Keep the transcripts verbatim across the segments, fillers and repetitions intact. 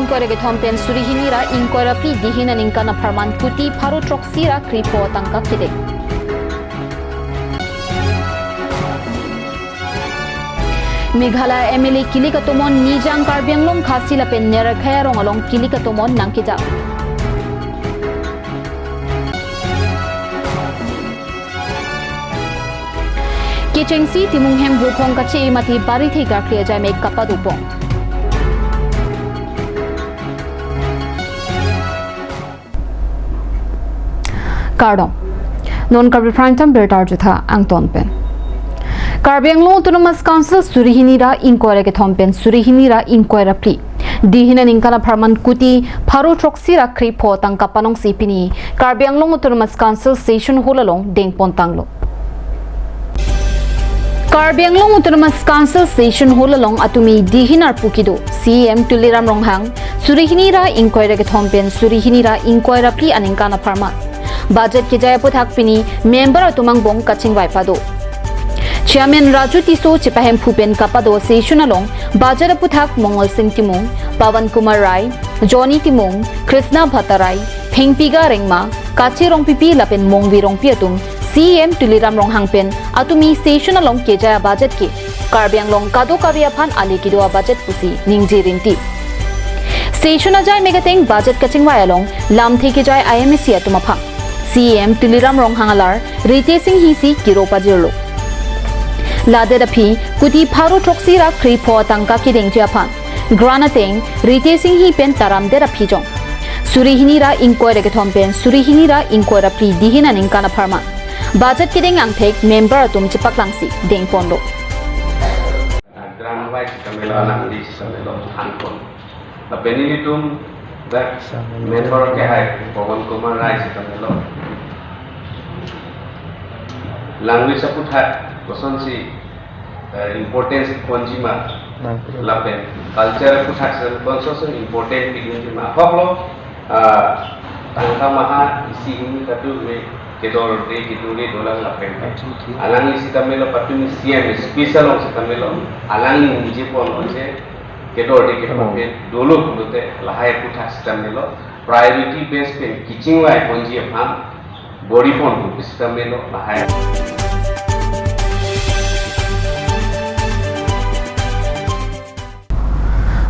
Ingkoi ra kethom pen suri hini ra ingkoi ra phli dihin aningkan apharman kuti pharo throksi ra krepho atangka kedeng. Meghalaya M L A kilik atomon Nijang Karbi Anglong Khasi lapen Nerakhai arong along kilik atomon nangkejap. Kechengsi Timung hem Buphong kache mati barithe karkli ajai mek kapadopon. Kardom. Non Karbi Prime Time birta arjutha angton pen. Karbi Anglong Autonomous Council suri hini ra ingkoi ra kethom pen suri hini ra ingkoi ra phli dihin aningkan apharman kuti pharo throksi ra krepho atangka panongsi pini Karbi Anglong Autonomous Council Session Hall along dengpon tanglo. Karbi Anglong Autonomous Council Session Hall along atumi dihin arpu kedo C E M Tuliram Ronghang suri hini ra ingkoi ra kethom pen suri hini ra ingkoi ra phli aningkan apharman budget kejai aputhak pini member atum angbong kachingvai pado. Chairman Raju Tisso chepahemphu pen kapado session along budget aputhak Mongol Sing Timung, Pawan Kumar Rai, Johnny Timung, Krishna Bhattarai, Phengpiga Rengma, Kache Rongpipi lapen Mongvi Rongpi atum C E M Tuliram Ronghang pen atumi session along kejai abudget ke Karbi Anglong kadokave aphan ale kedo abudget pusi ningje rinti. Session ajai mek ateng budget kachingvai along lamthe kejai I M A C atum aphan C E M Tuliram Ronghang alar Ritesh Enghi si kiro pajirlo. Ladet aphi kuti pharo throksi ra krepho atangka kedengji aphan grant ateng Ritesh Enghi pen taramdet aphi jong suri hini ra ingkoi ra kethom pen suri hini ra ingkoi ra phli dihin aningkan apharman budget kedeng angthek member atum chepaklangsi dengponlo. Grant wise kami lo, alangli si kami lo thanpon. Lapen nelitum dak member ke hai Pawan Kumar Rai si kami lo. Alangli si aputhak kosonsi, eh, importance ponji ma, lapen culture aputhak si kosonsi important pidunji ma. Ahok lo, ah, tangka maha isi hini kadu me kedorde kedorde dolang lapen ke. Alangli si kami lo patumi C M special along si kami lo. Alangli ningje ponlo je kedorde kepape dolo pulote lahai aputhak si kami lo. Priority base pen kachingvai ponji aphan bor-ipon pu si kami lo lahai.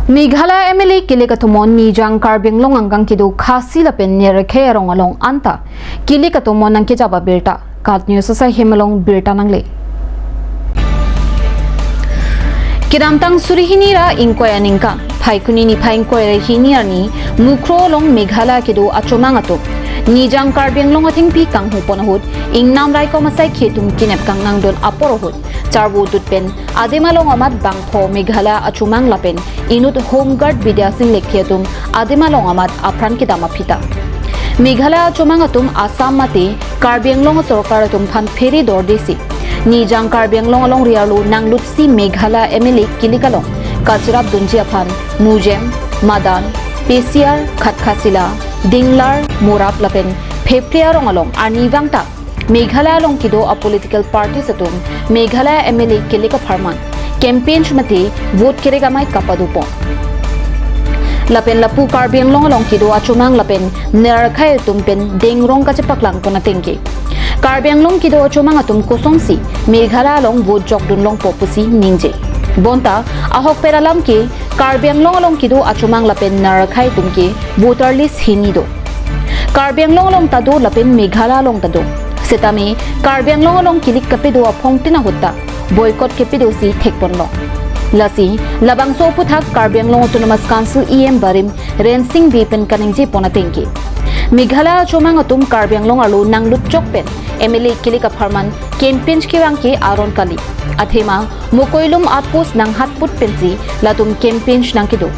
Meghalaya M L A kilik atomon Nijang Karbi Anglong angkang kedo Khasi lapen Nerakhai arong along anta kilik atomon nangkejap abirta. KAT News asai hem along birta nangle. Kedamtang suri hini ra ingkoi aningkan, Phaikuni niphai ingkoi ra hini arni, Mukroh along Meghalaya kedo achomang atum Nijang Karbi Anglong athengpi kanghupon ahut, ingnam raikom asaikhi atum kinep kangnangdun apor ahut, charvo dut pen adim along amat bangpho Meghalaya achomang lapen inut Home Guard Bidya Sing Lekthe atum adim along amat apran kedam aphi ta. Meghalaya achomang atum Assam mate Karbi Anglong asorkar atum aphan phere dordesi Nijang Karbi Anglong alongri arlo nanglutsi Meghalaya M L A kilik along kachirap dunji aphan Mujem, Madan, Pesiar, Khatkhasila, Dinglar, Morap lapen Phepri arong along arnivang ta Meghalaya along kedo a political parties atum Meghalaya M L A kilik apharman campaign mate vote kerek amei kapadopon. Lapen lapu Karbi Anglong along kedo achomang lapen Nerakhai atum pen dengrong kachepaklangpon ateng ke Karbi Anglong kedo achomang atum kosonsi Meghalaya along vote jokdun longpo pusi ningje. Bonta ahokpet alam ke Karbi Anglong along kedo achomang lapen Nerakhai atum ke voter list hini do. Karbi Anglong along ta do lapen Meghalaya along ta do. Setame Karbi Anglong along kilik kapedo aphongtin ahut ta boycott kepedosi thekponlo. Lasi labangso aputhak Karbi Anglong Autonomous Council E M barim Rensing Bey pen kaningjepon ateng ke Meghalaya achomang atum Karbi Anglong arlo nanglut chok pen M L A kilik apharman campaign kevang ke aron kali. Athema Mokoilum outpost nanghatput pensi latum campaign nangkedo.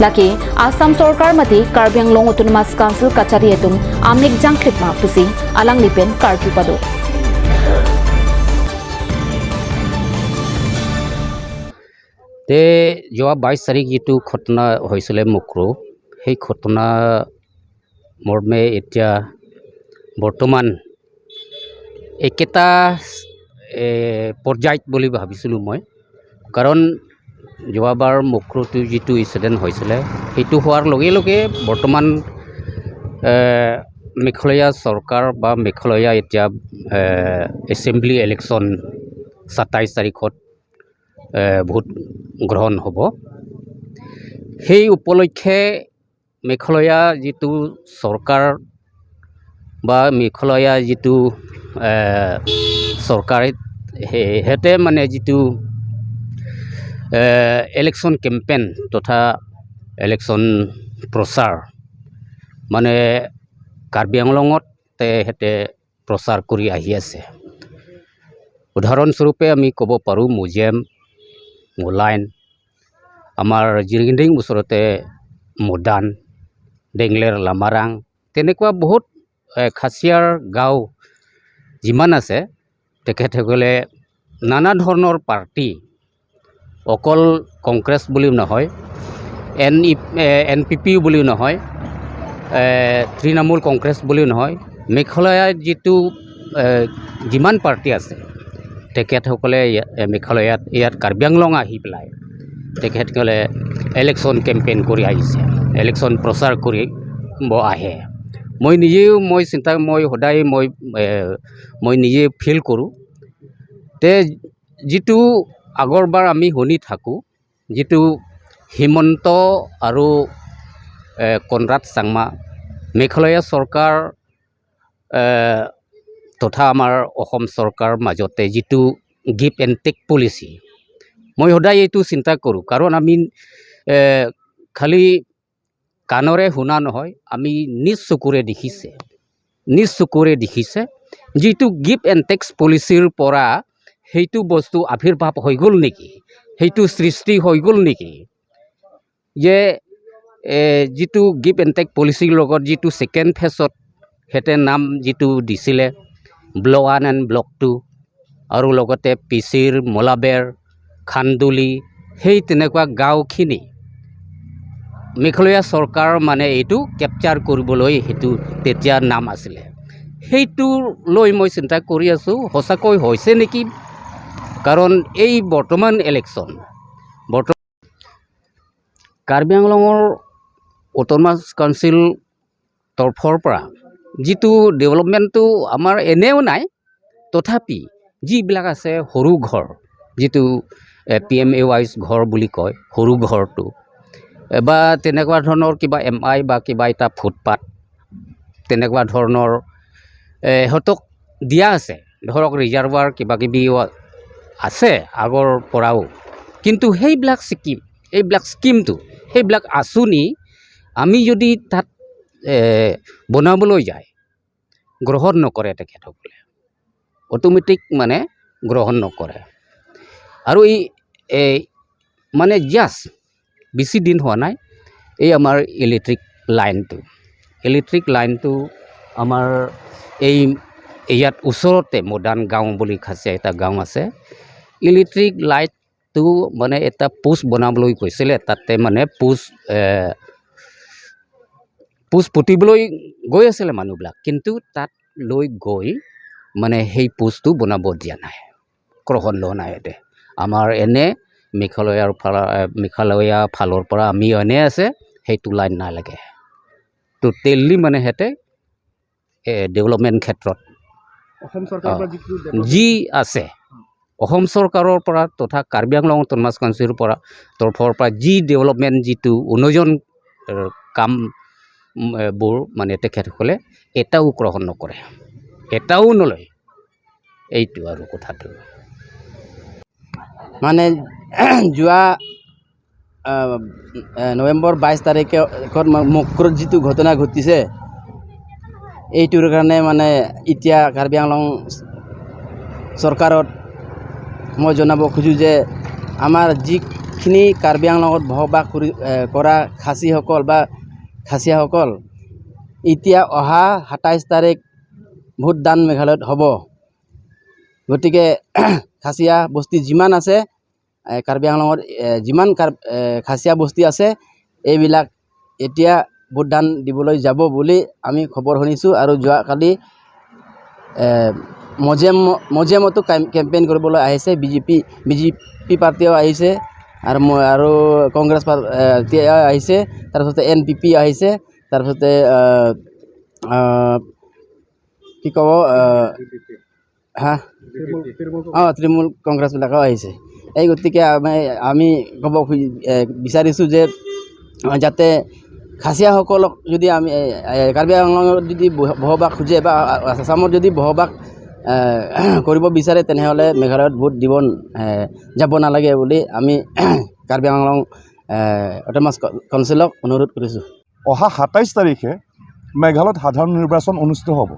Lake Assam sorkar mate Karbi Anglong Autonomous Council kachari atum amek jangklip ma pusi alangli pen karju pado. তে যোৱা বাইছ তাৰিখ যিটো ঘটনা হৈছিলে মুক্ৰ, সেই ঘটনা মৰ্মে এতিয়া বৰ্তমান একেটা, এ, পৰ্যায়ত বুলি ভাবিছিলোঁ মই। কাৰণ যোৱাবাৰ মক্ৰটো যিটো ইনচিডেণ্ট হৈছিলে, সেইটো হোৱাৰ লগে লগে বৰ্তমান, এ, মেঘালয়া চৰকাৰ বা মেঘালয়া এতিয়া, এ, এছেম্বলি ইলেকশ্যন সাতাইছ তাৰিখত, এ, ভোট গ্ৰহণ হ'ব। সেই উপলক্ষে মেঘালয়া যিটো চৰকাৰ বা মেঘালয়া যিটো, এ, চৰকাৰে সে-, সিহঁতে মানে যিটো, এ, ইলেকশ্যন কেম্পেইন তথা ইলেকশ্যন প্ৰচাৰ মানে কাৰ্বি আংলঙত তে সিহঁতে প্ৰচাৰ কৰি আহি আছে। উদাহৰণস্বৰূপে আমি ক'ব পাৰোঁ মজিয়াম, মোলাইন, আমাৰ জিৰিংডিং ওচৰতে মদান, ডেংলেৰ লামাৰাং, তেনেকুৱা বহুত, এ, খাচীয়াৰ গাঁও যিমান আছে, তেখেতসকলে নানা ধৰণৰ পাৰ্টি, অকল কংগ্ৰেছ বুলিও নহয়, এন ই, এ, এন পি পি বুলিও নহয়, এ, তৃণমূল কংগ্ৰেছ বুলিও নহয়, মেঘালয়ৰ যিটো, এ, যিমান পাৰ্টি আছে, তেখেতসকলে ইয়া-, এ, মেঘালয়ত, ইয়াত কাৰ্বি আংলং আহি পেলাই তেখেতসকলে ইলেকশ্যন কেম্পেইন কৰি আহিছে, ইলেকশ্যন প্ৰচাৰ কৰিব আহে। মই নিজেও, মই চিন্তা, মই সদায় মই, এ, মই নিজে ফিল কৰোঁ। তে যিটো আগৰবাৰ আমি শুনি থাকোঁ, যিটো হিমন্ত আৰু, এ, কনৰাড চাংমা, মেঘালয়া চৰকাৰ, এ, তথা আমাৰ অসম চৰকাৰ মাজতে যিটো গিভ এণ্ড টেক পলিচি, মই সদায় এইটো চিন্তা কৰোঁ, কাৰণ আমি, এ, খালি কাণেৰে শুনা নহয়, আমি নিজ চকুৰে দেখিছে, নিজ চকুৰে দেখিছে। যিটো গিভ এণ্ড টেক পলিচিৰ পৰা সেইটো বস্তু আৱিৰ্ভাৱ হৈ গ'ল নেকি, সেইটো সৃষ্টি হৈ গ'ল নেকি, যে, এ, যিটো গিভ এণ্ড টেক পলিচিৰ লগত যিটো ছেকেণ্ড ফেজত সিহঁতে নাম যিটো দিছিলে, block one and block two, আৰু লগতে পিচিৰ, মোলাবেৰ, খান্দুলি, সেই তেনেকুৱা গাঁওখিনি মেঘালয়া চৰকাৰ মানে এইটো কেপচাৰ কৰিবলৈ সেইটো তেতিয়া নাম আছিলে। সেইটো লৈ মই চিন্তা কৰি আছোঁ, সঁচাকৈ হৈছে নেকি? কাৰণ এই বৰ্তমান ইলেকশ্যন, বৰ্ত-, কাৰ্বি আংলঙৰ অট'নমাছ কাউন্সিল তৰফৰ পৰা যিটো ডেভেলপমেণ্টটো আমাৰ এনেও নাই, তথাপি যিবিলাক আছে সৰু ঘৰ, যিটো, এ, পি এম এ ৱাইজ ঘৰ বুলি কয়, সৰু ঘৰটো, এ, বা তেনেকুৱা ধৰণৰ কিবা এম আই বা কিবা এটা ফুটপাথ, তেনেকুৱা ধৰণৰ, এ, সিহঁতক দিয়া আছে। ধৰক, ৰিজাৰ্ভাৰ কিবা কিবি আছে আগৰ পৰাও, কিন্তু সেইবিলাক স্কিম, এইবিলাক স্কিমটো, সেইবিলাক আঁচনি আমি যদি তাত, এ, বনাবলৈ যায়, গ্ৰহণ নকৰে তেখেতসকলে, অট'মেটিক মানে গ্ৰহণ নকৰে। আৰু এই, এই মানে জাষ্ট বেছি দিন হোৱা নাই, এই আমাৰ ইলেক্ট্ৰিক লাইনটো, ইলেক্ট্ৰিক লাইনটো আমাৰ এই, ইয়াত ওচৰতে মদান গাঁও বুলি খাচীয়া এটা গাঁও আছে। ইলেক্ট্ৰিক লাইটটো মানে এটা পোষ্ট বনাবলৈ কৈছিলে, তাতে মানে পোষ্ট, এ, পোষ্ট পুতিবলৈ গৈ আছিলে মানুহবিলাক, কিন্তু তাত লৈ গৈ মানে সেই পোষ্টটো বনাব দিয়া নাই, গ্ৰহণ লোৱা নাই। ইয়াতে আমাৰ এনে মেঘালয়ৰ ফালৰ, এ, মেঘালয়া ফালৰ পৰা আমি এনে আছে, সেইটো লাইন নালাগে। ট'টেলি মানে সিহঁতে, এ, ডেভেলপমেণ্ট ক্ষেত্ৰত, অসম চৰকাৰৰ অ, পৰা যিটো ডেভেলপমেণ্ট, যি আছে, অসম চৰকাৰৰ পৰা তথা কাৰ্বি আংলং অট'নমাছ কাউন্সিলৰ পৰা, তৰফৰ পৰা যি ডেভেলপমেণ্ট যিটো উন্নয়ন, এ, কাম, উম, এ, বোৰ মানে তেখেতসকলে এটাও গ্ৰহণ নকৰে, এটাও নলয়। এইটো আৰু কথাটো। মানে যোৱা, আহ, এ, নৱেম্বৰ বাইছ তাৰিখে ঘৰত ম-, মক্ৰত যিটো ঘটনা ঘটিছে, এইটোৰ কাৰণে মানে এতিয়া কাৰ্বি আংলং চৰকাৰত মই জনাব খোজো যে আমাৰ যিখিনি কাৰ্বি আংলঙত বসবাস কৰি, এ, কৰা খাচীসকল বা খাচীয়াসকল, এতিয়া অহা সাতাইছ তাৰিখ ভোটদান মেঘালয়ত হ'ব। গতিকে খাচীয়া বস্তি যিমান আছে, এ, কাৰ্বি আংলঙত, এ, যিমান কাৰ-, এ, খাচীয়া বস্তি আছে, এইবিলাক এতিয়া ভোটদান দিবলৈ যাব বুলি আমি খবৰ শুনিছোঁ। আৰু যোৱাকালি, এ, মজিয়াম-, মজিয়ামতো কেম-, কেম্পেইন কৰিবলৈ আহিছে B J P, B J P পাৰ্টিও আহিছে। আৰু মই, আৰু কংগ্ৰেছ পাৰ-, এ, তি-, আহিছে, তাৰপিছতে এন পি পি আহিছে, তাৰপিছতে, আহ, আহ, কি ক'ব, আহ, হা? তৃণমূল, তৃণমূল কংগ্ৰেছ। অ, তৃণমূল কংগ্ৰেছবিলাকো আহিছে। এই গতিকে আমি, আমি ক'ব খুজি-, এ, বিচাৰিছোঁ যে, অ, যাতে খাচীয়াসকলক যদি আমি, এ, এ, কাৰ্বি আংলঙত যদি বহ-, বসবাস খোজে বা আ-, আছামত যদি বসবাস, এ, কৰিব বিচাৰে, তেনেহ'লে মেঘালয়ত ভোট দিব, এ, যাব নালাগে বুলি আমি কাৰ্বি আংলং, এ, অট'নমাছ কা-, কাউন্সিলক অনুৰোধ কৰিছোঁ। অহা সাতাইছ তাৰিখে মেঘালয়ত সাধাৰণ নিৰ্বাচন অনুষ্ঠিত হ'ব।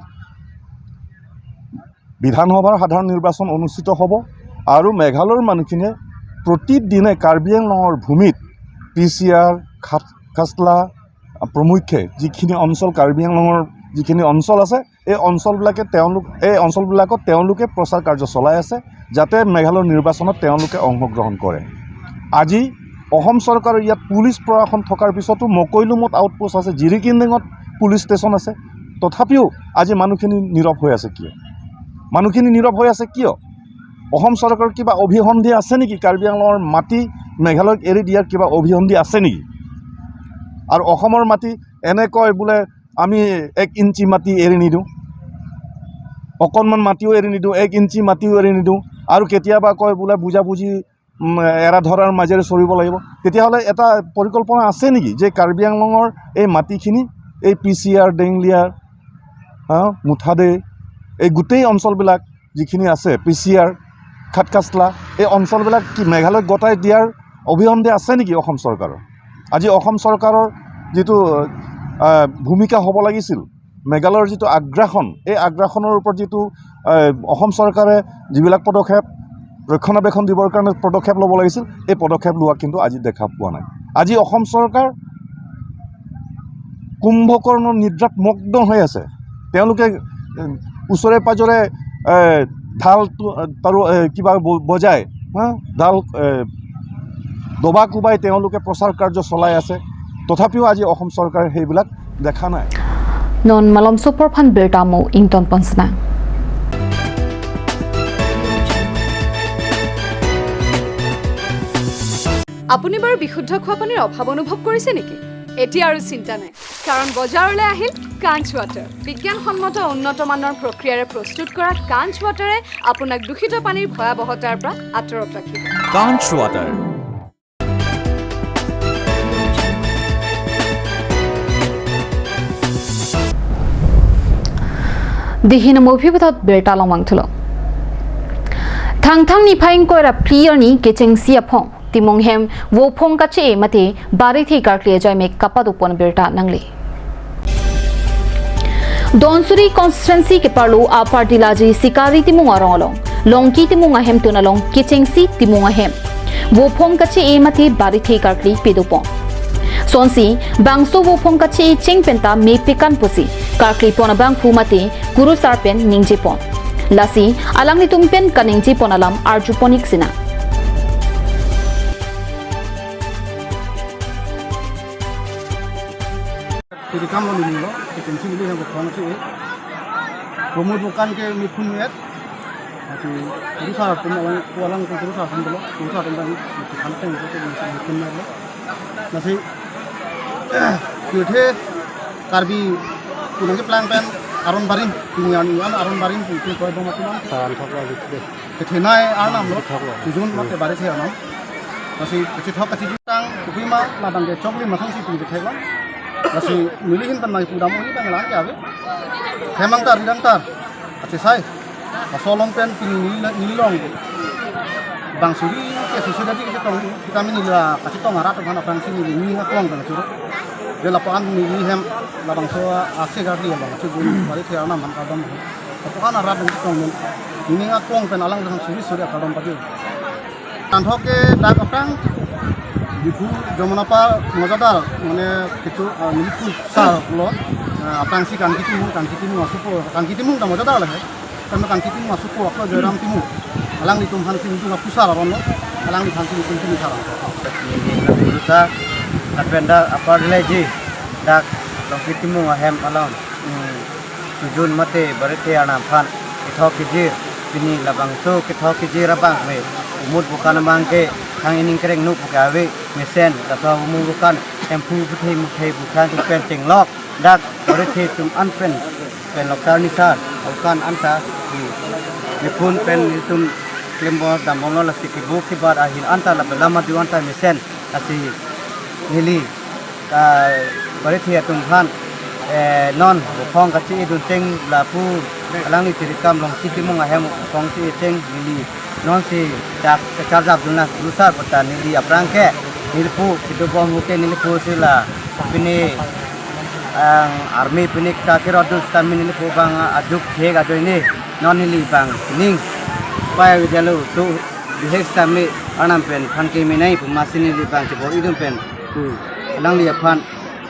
বিধানসভাৰ সাধাৰণ নিৰ্বাচন অনুষ্ঠিত হ'ব আৰু মেঘালয়ৰ মানুহখিনিয়ে প্ৰতিদিনে কাৰ্বি আংলঙৰ ভূমিত পি চি আৰ, খাট-, খাচলা প্ৰমুখ্যে যিখিনি অঞ্চল, কাৰ্বি আংলঙৰ যিখিনি অঞ্চল আছে, এই অঞ্চলবিলাকে তেওঁলোক, এই অঞ্চলবিলাকত তেওঁলোকে প্ৰচাৰ কাৰ্য চলাই আছে, যাতে মেঘালয়ৰ নিৰ্বাচনত তেওঁলোকে অংশগ্ৰহণ কৰে। আজি অসম চৰকাৰৰ ইয়াত পুলিচ প্ৰশাসন থকাৰ পিছতো মকৈলুঙত আউটপোষ্ট আছে, জিৰিকিন্দিঙত পুলিচ ষ্টেচন আছে, তথাপিও আজি মানুহখিনি নীৰৱ হৈ আছে কিয়? মানুহখিনি নীৰৱ হৈ আছে কিয়? অসম চৰকাৰৰ কিবা অভিসন্ধি আছে নেকি? কাৰ্বি আংলঙৰ মাটি মেঘালয়ক এৰি দিয়াৰ কিবা অভিসন্ধি আছে নেকি? আৰু অসমৰ মাটি এনে কয় বোলে, "আমি এক ইঞ্চি মাটি এৰি নিদিওঁ, অকণমান মাটিও এৰি নিদিওঁ, এক ইঞ্চি মাটিও এৰি নিদিওঁ।" আৰু কেতিয়াবা কয় বোলে, "বুজাবুজি, উম, এৰা ধৰাৰ মাজেৰে চলিব লাগিব।" তেতিয়াহ'লে এটা পৰিকল্পনা আছে নেকি যে কাৰ্বি আংলঙৰ এই মাটিখিনি, এই পি চি আৰ, ডেংলিয়াৰ, হা, মুঠাদে, এই গোটেই অঞ্চলবিলাক যিখিনি আছে, পি চি আৰ, খাটকাচলা, এই অঞ্চলবিলাক কি মেঘালয়ক গতাই দিয়াৰ অভিসন্ধি আছে নেকি অসম চৰকাৰৰ? আজি অসম চৰকাৰৰ যিটো, আহ, ভূমিকা হ'ব লাগিছিল, মেঘালয়ৰ যিটো আগ্ৰাসন, এই আগ্ৰাসনৰ ওপৰত যিটো, আহ, অসম চৰকাৰে যিবিলাক পদক্ষেপ, ৰক্ষণাবেক্ষণ দিবৰ কাৰণে পদক্ষেপ ল'ব লাগিছিল, এই পদক্ষেপ লোৱা কিন্তু আজি দেখা পোৱা নাই। আজি অসম চৰকাৰ কুম্ভকৰ্ণ নিদ্ৰাত মগ্ন হৈ আছে। তেওঁলোকে, এ, ওচৰে পাজৰে, এ, ঢাল তু-, তাৰো, এ, কিবা ব-, বজাই, হা, ঢাল, এ, দবা কোবাই তেওঁলোকে প্ৰচাৰ কাৰ্য চলাই আছে। তথাপিও আজি অসম চৰকাৰে সেইবিলাক দেখা নাই। Non malomso apor aphan birta mo ington ponsna. আপুনি বাৰু বিশুদ্ধ খোৱা পানীৰ অভাৱ অনুভৱ কৰিছে নেকি? এতিয়া আৰু চিন্তা নাই, কাৰণ বজাৰলৈ আহিল কাঞ্চ ৱাটাৰ। বিজ্ঞানসন্মত উন্নত মানৰ প্ৰক্ৰিয়াৰে প্ৰস্তুত কৰা কাঞ্চ ৱাটাৰে আপোনাক দূষিত পানীৰ ভয়াৱহতাৰ পৰা আঁতৰত ৰাখিব। Kanch Water. Dihin movi puthot birta along vangthulo. Thangthang niphai ingkoi ra phli arni kechengsi aphong Timung ahem vophong kache-e mate barithe karkli ajai mek kapadopon birta nangle. Dhansiri constituency keparlo Upper Dilaji Sikari Timung arong along Longki Timung ahemtun along kechengsi Timung ahem vophong kache-e mate barithe karkli pedopon. Sonsi bangso vophong kache-e cheng penta me pekan pusi karklipon abangphu mate kurusar pen ningjepon. Lasi alanglitum pen kaningjepon alam arjupon-ik sinang. Tiri kam lo nini lo, kechengsi neli ahem vophong kache-e. Pramod Mokan ke miphun met. Lasi kurusar atum alang, alang atum kurusar atum lo, kurusar atum bang, miphun met lo. Lasi, pirthe Karbi kunang keplang pen aron barim, pini an, an aron barim, pini koi bom atum an. San thok la jit de. Kethenei arnam lo, Thok lo. Sujun mate barithe arnam. Lasi kachethok kachejutang, kupima, ladang ke chokli masang si pini kethek lo. Lasi neli ahin pen mai pudam uni tang lang ke ave. Hemang tar, ridang tar. Achesai. Laso along pen pini neli, neli along. Bang suri ke susu jadi kachetong, kita mini la kachetong arat aphan aphrangsi neli ning akong pen churo. Dia lapu-an neli ahem labangso ase gari abang chejun barithe arnam aphan kardom. Lapu-an arat pen chetong pen. Ning akong pen alang aphan suri suri akardom pajir. Tangthok ke dak aphrang Diphu Jamunapar Mojadar, mane kecho, ah, neli pusar lo, ah, aphrangsi Kangki Timung, Kangki Timung asupo, Kangki Timung ta Mojadar le hai. Kami Kangki Timung asupo, ako Joyram Timung. Alanglitum aphansi nelitum pusar aron lo, alanglitum aphansi nelitum pusar aron. Neli pusar, lapen dak Upper Dilaji, dak Longki Timung ahem along. Hmm. Sujun mate barithe arnam aphan kethok kejir, pini labangso kethok kejir abang me umut bukan abang ke Kang ining kereng nuk buka ave mesen, laso amu bukan, emphu buthe muthe bukan, pen chenglok, dak, barithe atum an pen, pen lokar nisar, bukan anta, di, di phone pen itum klembo dambomlo lasi kibu kibar ahin anta la belama du anta mesen, lasi neli, ah, barithe atum aphan, eh, non, bukhong kachi idun cheng lapu, alangli tirikam long chitimung ahem bukhong chi cheng neli. Non si dak kacharjap dun na lusar pata neli aphrang ke neli pu kido bom huke neli pu si la pini ang army pini ka kirot dus tami neli pu bang ajuk thek adoi ni non neli bang ning pai jalo tu bihek tami anam pen phan ke minai pu masi neli bang kibo idun pen pu alangli aphan,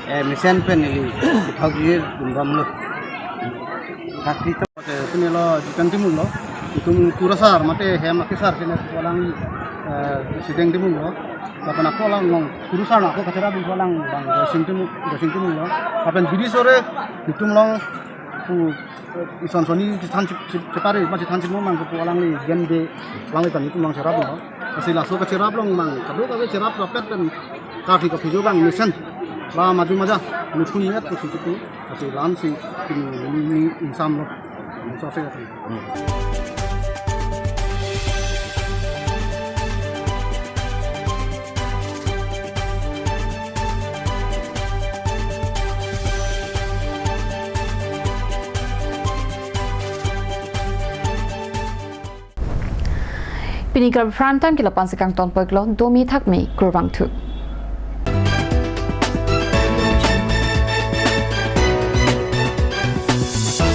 eh, mesen pen neli thok dir dun bom lo. Thak di to. Mate pini lo Jiteng Timung lo. Itum Kurusar mate hem akisar kene pu alang, eh, Jiteng Timung lo. Lapen ako alang long Kurusar na ako kacherap pu alang bang Joysing Timung, Joysing Timung lo. Lapen bidi sore itum long pu, eh, ison soni chethan chip, chip, chepare ma chethan chipmang pu alangli gende alangli tani itum long cherap lo. Lasi laso kacherap long mang, kadokave cherap rapet pen karhi kaphujo bang mesen. La maju maja, mithun yet pusi chipu, lasi lam si pini ning ning ingsam lo. Laso ase kasi. Pini Karbi Prime Time ke lapu-an si kangton poklo, domi thakmi, kurvangthu.